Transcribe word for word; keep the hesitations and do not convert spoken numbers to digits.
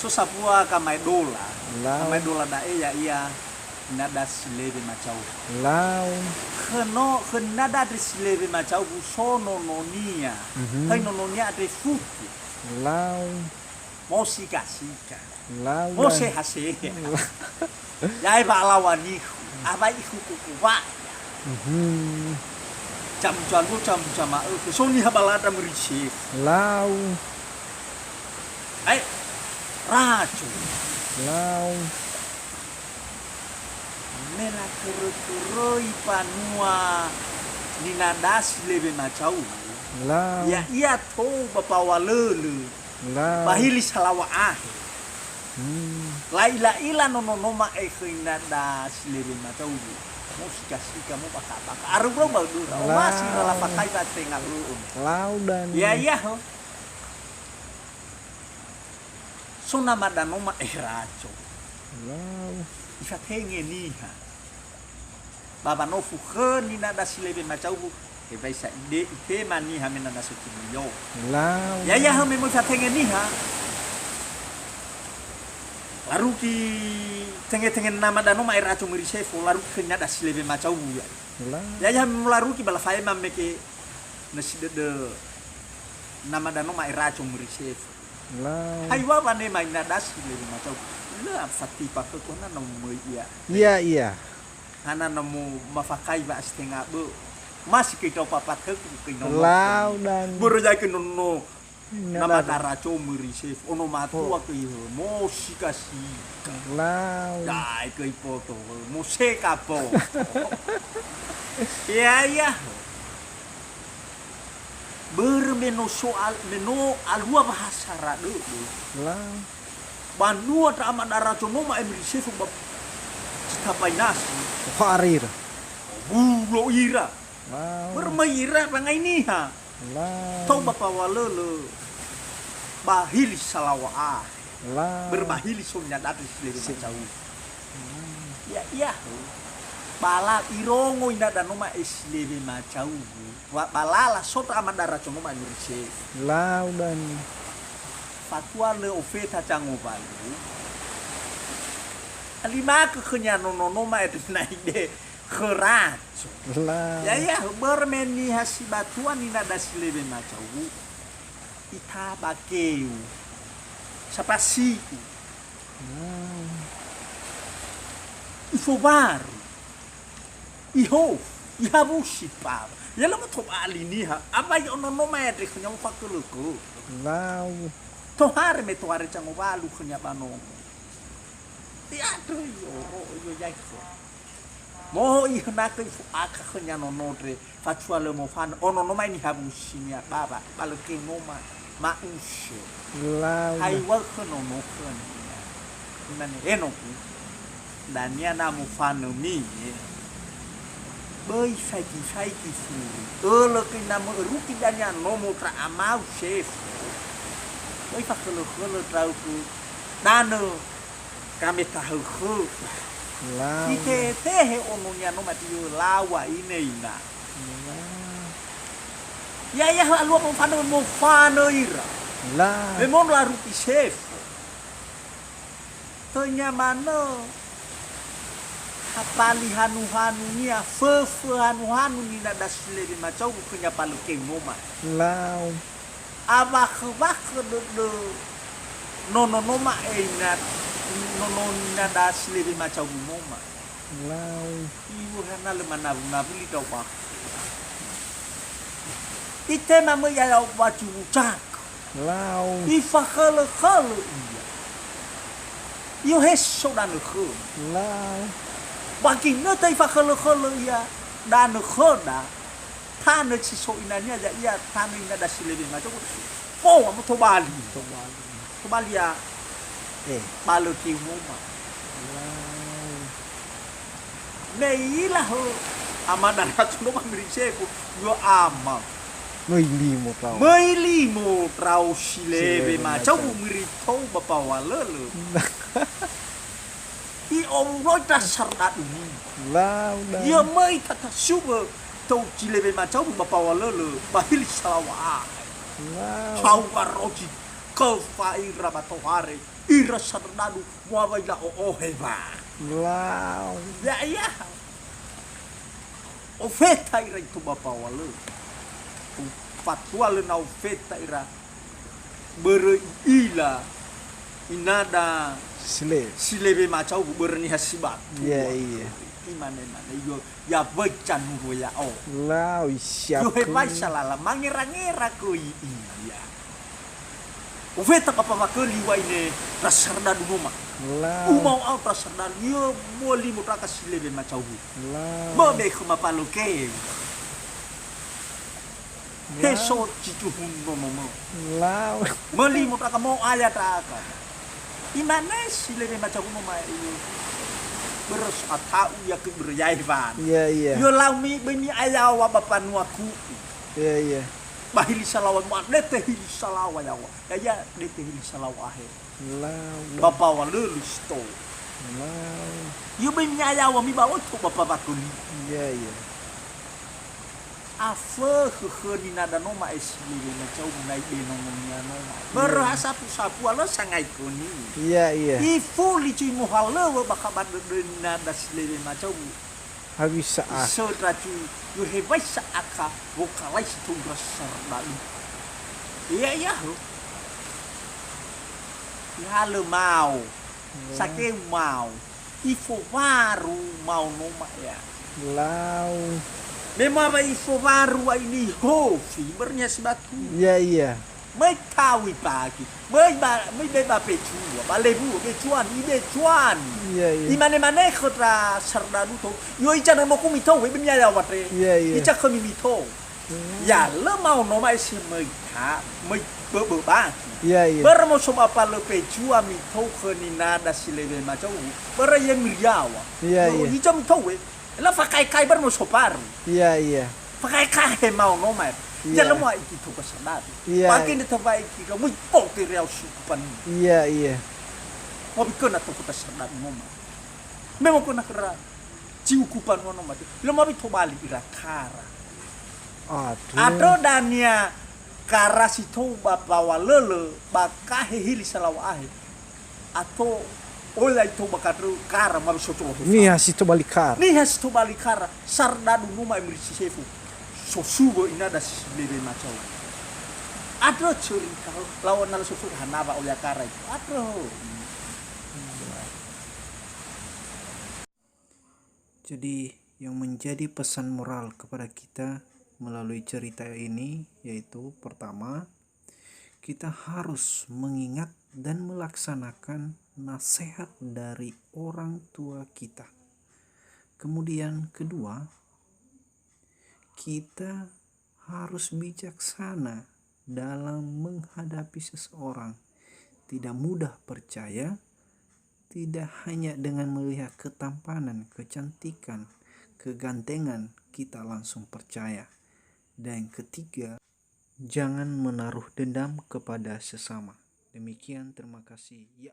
So sambua gamaedola. Lau. Gamaedola da'e ya'ia Ninada Silewe Macau. Lau. Khö no, khö Ninada andre Silewe Macau so nononia. Mhm. Khö nononia andre futu. Lau. Mo sika-sika. Lau. Mo dan- seha-seha. Lau. Ya'e ba alawa nihu. Awa ihu kuku wa. Mhm. Camu calu, camu cama'ö. So niha ba lada merisefu. Lau. Ai, raco. Lau. Me lakörö-köröi mbanua Ninada Silewe Macau. Lau. Ya'ia tou ba Paoalölö. Lau. Ba hili salawa ahe. Hmm. La'ila-ila nono-nono ma'e khö Ninada Silewe Macau. Mo sika-sika, mo baka-baka. Arou-rou ba dura. Lau. Omasi ra lafakai ba tenga ö'ö. Lau dan- Ya'ia ho. So nama danö ma'e raco. Lau. Ifatenge niha. Ba wanofu khö Ninada Silewe Macau, hewaisa ide itema niha me na so kimuyo. Lau. Ya'ia hö me möi fatenge niha. Larugi tenge-tenge nama danö ma'e raco merisefu, larugi khö Ninada Silewe Macau ya. Lau. Ya'ia hö me larugi ba lafaema mege na si dödö nama danö ma'e raco merisefu. Lau. Hai wa wanema Ninada Silewe Macau. Lö fatipa khögu hana na möi ia. Iya, iya. Hana na mo mafakai wa astenga bö. Masi kei tau papat khögu kei nono. Lau dan- Börö ya'e kei nono. Ninada. Nama dara comöi risefu. Ono matua kei hö. Mo sika-sika. Lau. Ya'e kei poto hö. Mo seka poto. Iya, iya. Börö me no soal, me no alua wahasara dödö. La. Banua ndra ama dara cono ma'e merisefu ba Citapainasi. Tohare ira. Bulo ira. Wow. Börö möi ira bangai niha. La. Tou ba Paoalölö. Ba hili salawa a. La. Börö ba hili so Ninada Silewe Macau. Ya'ia hö. Ba la irongo Ninada no ma'e Silewe Macau. Wa ba lala so ndra ama dara cono ma'e merisefu. Lau dania. Fatua lö ofeta cangowalu. Alimakö khönia nono no ma'e tenai de khö raco. Lau. Ya'ia hö börö me niha si batua Ninada Silewe Macau. Itaba keu. Sapasi'u. Lau. Ifowaru. Ihofu, ihawusi mbawa. Ya lö mo tobali niha, awai ono no ma'e andre khönia mo fakölökö. Lau. Tohare me tohare cangowalu khönia ba nono. Iadrö ioro, iyo yaifo. Mo ihönakö ifo'akha khönia nono andre, fatua lö mofanö, ono no ma'e nihawusinia mbawa, ba lö keu no ma-, ma'usö. Lau. Hai wa'ö khö nono khönia. Imane, "Enogu, dania na mofanömi, böi faigi-faigi furu. Ölö gö na mö'örugi dania nomo ndra amau sefo. Böi fakhölö-khölö ndra'ugö danö gameta hökhö." Lau. Itehe-tehe ononia no ma'e, "Lau, ine ina." Lau. Ya'ia hö alua mofanö, mofanö ira. Lau. Me mono larugi sefo. Tönya manö. Hapali hanu-hanunia, föfö hanu-hanu Ninada Silewe Macau khönia ba lö keu no ma'e. Lau. Awakhö-wakhö dödö nono no ma'e ina, nono Ninada Silewe Macau no ma'e. Lau. Iwö hana lö manawu-nawu li dao bakö. Itema möi ia ya'o ba Curucakö. Lau. Ifakhölö-khölö ia. I'oheso danö khöda. Lau. Ba ginötö ifakhölö-khölö ia danö khöda, tanö si so inania ya'ia tanö Ninada Silewe Macau. Foa mo tobali. Tobali. Tobali ya. Eh. Ba lö keu no ma'e. Lau. Me i'ila hö, ama dara cono ma'e merisefu, yö ama. Möi limo ndra'o. Möi limo ndra'o Silewe Macau. Silewe Macau. Möi tou ba Paoalölö. I'owuloi ndra sardaduni. Lau, lau. Yö möi tatasu'ö tou Silewe Macau ba Paoalölö, ba hili salawa ahe. Lau. Hau waroji, kö fa'ira ba tohare. Ira sardadu muawai la'o'ohe wa. Lau. Ya'ia. Ofeta ira ito ba pawa lö. Fatua lö na ofeta ira. Börö i'ila inada Sile. Silewe macau börö niha si batu. Iya, iya. Imane-mane, yo, ya baca nuru ya'o. Lau, isya. Yo, he baca lala, mangera-ngera ko iya. Ufeta ba pamakö liwa'ine ra sardadu noma. Lau. Umau au ra sardadu, yo, mo limo taka silewe macau. Lau. Mo be khö mapaloke. He so cicuhun nonono. Lau. Möli mo taka mo aya taka. Imane silewe macahun noma iyo. Beres atau ya ke beryaevan. Iya, iya. Yo lau mi, be mi ayawa ba panuaku. Iya, iya. Ba hili salawa, ma dete hili salawa yawa. Ya, ya, dete hili salawa ahe. Lau, lau. Bapa wa lölö sito. Lau. Yo be mi ayawa mi ba oto bapa wakoli. Iya, iya. Afökhö khöni nada no ma'e silewe macau munai be nongonia no ma'e. Börö ha sapu-sapu alö sangai khöni. Iya, iya. Ifuli cui mohalöwö bakha ba dödöni nada silewe macau. Hawisa a. Isöndra cui, yo hewai sa'akha wokalai si toura sardadu. Iya, iya, ho. Ihalö mao. Iya. Sakeu mao. Ifowaru mao no ma'ea. Lau. Me ma wa ifowaru wa ini hofi, börö niha si batu. Iya, iya. Möi taui pagi. Möi ba, möi be ba pecua, ba lewu, becuan, ibecuan. Iya, iya. Imane-mane khö ndra sardadu to. Yo ica na moku mito, we be mi ayawa te. Iya, iya. Ica khömi mito. Ya lö mao no ma'e si möi ta, möi böbö bagi. Iya, iya. Börö mo so bapa lö pecua mito khöni nada silewe macau. Börö ye miriawa. Iya, iya. Ica mito we. La fakaekai börö mo so paru. Iya, iya. Fakaekai he mao no ma'e. Iya. Ya lö mo ai kito ka sardadu. Iya. Pagi ne tabai kito, möi pote reau suku pani. Iya, iya. Mo bikö na toko ta sardadu no ma'e. Me mo kö na khöra. Ciuku panua no mate. Lö mabi tobali ira kara. Aduh. Ato dania kara si tou ba pawa lölö, ba kahe hili salawa ahe. Ato oya itou ba kadrö kara mabi sotoro. Niha si tobali kara. Niha si tobali kara. Sardadu numa emiri si sefu. Sosuwö inada si lewe macau. Ato cerita lawan nala sosuwö hanawa oya kara itu. Ato. Jadi, yang menjadi pesan moral kepada kita melalui cerita ini yaitu, pertama, kita harus mengingat dan melaksanakan nasihat dari orang tua kita. Kemudian, kedua, kita harus bijaksana dalam menghadapi seseorang. Tidak mudah percaya, tidak hanya dengan melihat ketampanan, kecantikan, kegantengan kita langsung percaya. Dan ketiga, jangan menaruh dendam kepada sesama. Demikian, terima kasih. Ya,